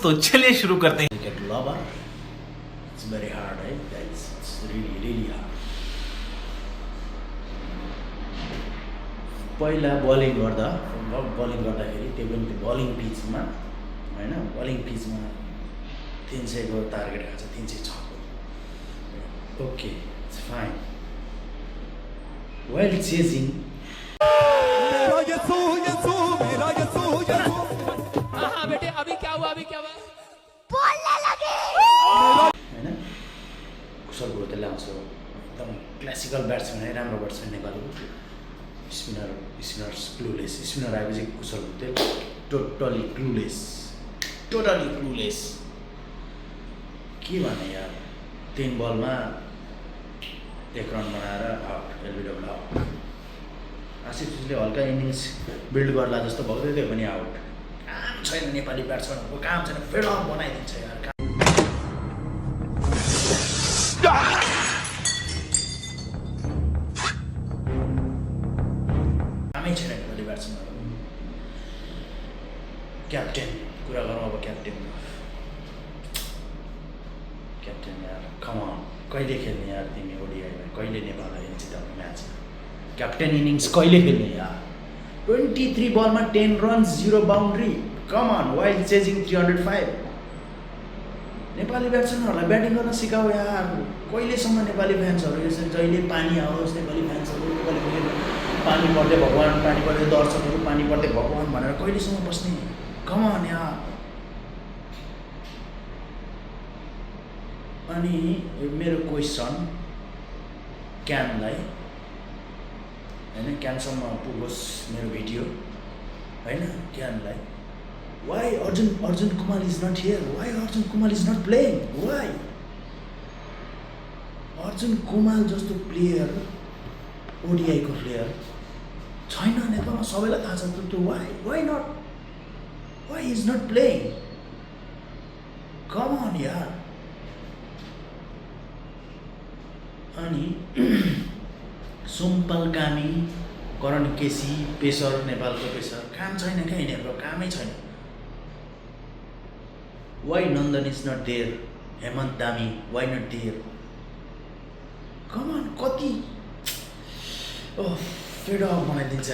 तो चलिए शुरू करते हैं। Cricket lover, it's very hard, right? It's really hard. पहिला बलिङ गर्दाखेरि त्यो पनि बलिङ पिचमा होइन बलिङ पिचमा 300 को टार्गेट खान्छ 306 को okay it's fine while chasing हाँ बेटे अभी क्या हुआ बोलने लगे होइन कुशल गुरुङले ल्याउँछ एकदम क्लासिकल ब्याट्सम्यान है राम्रो ब्याट्सम्यान नेपालको स्पिनर्स क्लुलेस स्पिनर आएपछि कुशल गुरुङ टोटली क्लुलेस के भने यार 3 बलमा 1 रन बनाएर आउट एलबिडब्ल्यू आउट आसिफले हल्का इनिङ्स बिल्ड गर्ला जस्तो भएको थियो पनि आउट काम छैन नेपाली ब्याट्सम्यानहरूको काम छैन फेड अफ बनाइदिन्छ यार कामै छैन नेपाली ब्याट्सम्यानहरू क्याप्टेन कुरा गरौँ अब क्याप्टेन यार कमान कहिले खेल्ने यार तिमी ओडिआईमा कहिले नेपाललाई जिताउने म्याच क्याप्टेन इनिङ्स कहिले खेल्ने यार 23 बलमा 10 रन्स 0 बाउन्ड्री कमान वाइल्ड चेजिङ 305 नेपाली ब्याट्सम्यानहरूलाई ब्याटिङ गर्न सिकाऊ यार कहिलेसम्म नेपाली फ्यान्सहरू यसरी जहिले पानी आओस् नेपाली फ्यान्सहरू पानी पर्दै भगवान् पानी पर्दै दर्शकहरू पानी पर्दै भगवान् भनेर कहिलेसम्म बस्ने कमान यार अनि मेरो क्वेसन क्यानलाई होइन क्यानसम्म पुगोस् मेरो भिडियो होइन क्यानलाई why Arjun Kumar is not here why Arjun Kumar is not playing why Arjun Kumar जस्तो प्लेयर ओडिआईको प्लेयर छैन नेपालमा सबैलाई थाहा छ त्यो why is not playing come on यार अनि सुम्पल कामी करण केसी पेसर नेपालको पेसर काम छैन क्या यिनीहरूको कामै छैन why Nandan is not there Hemant Dhami why not there कमान कति फेड अफ बनाइदिन्छ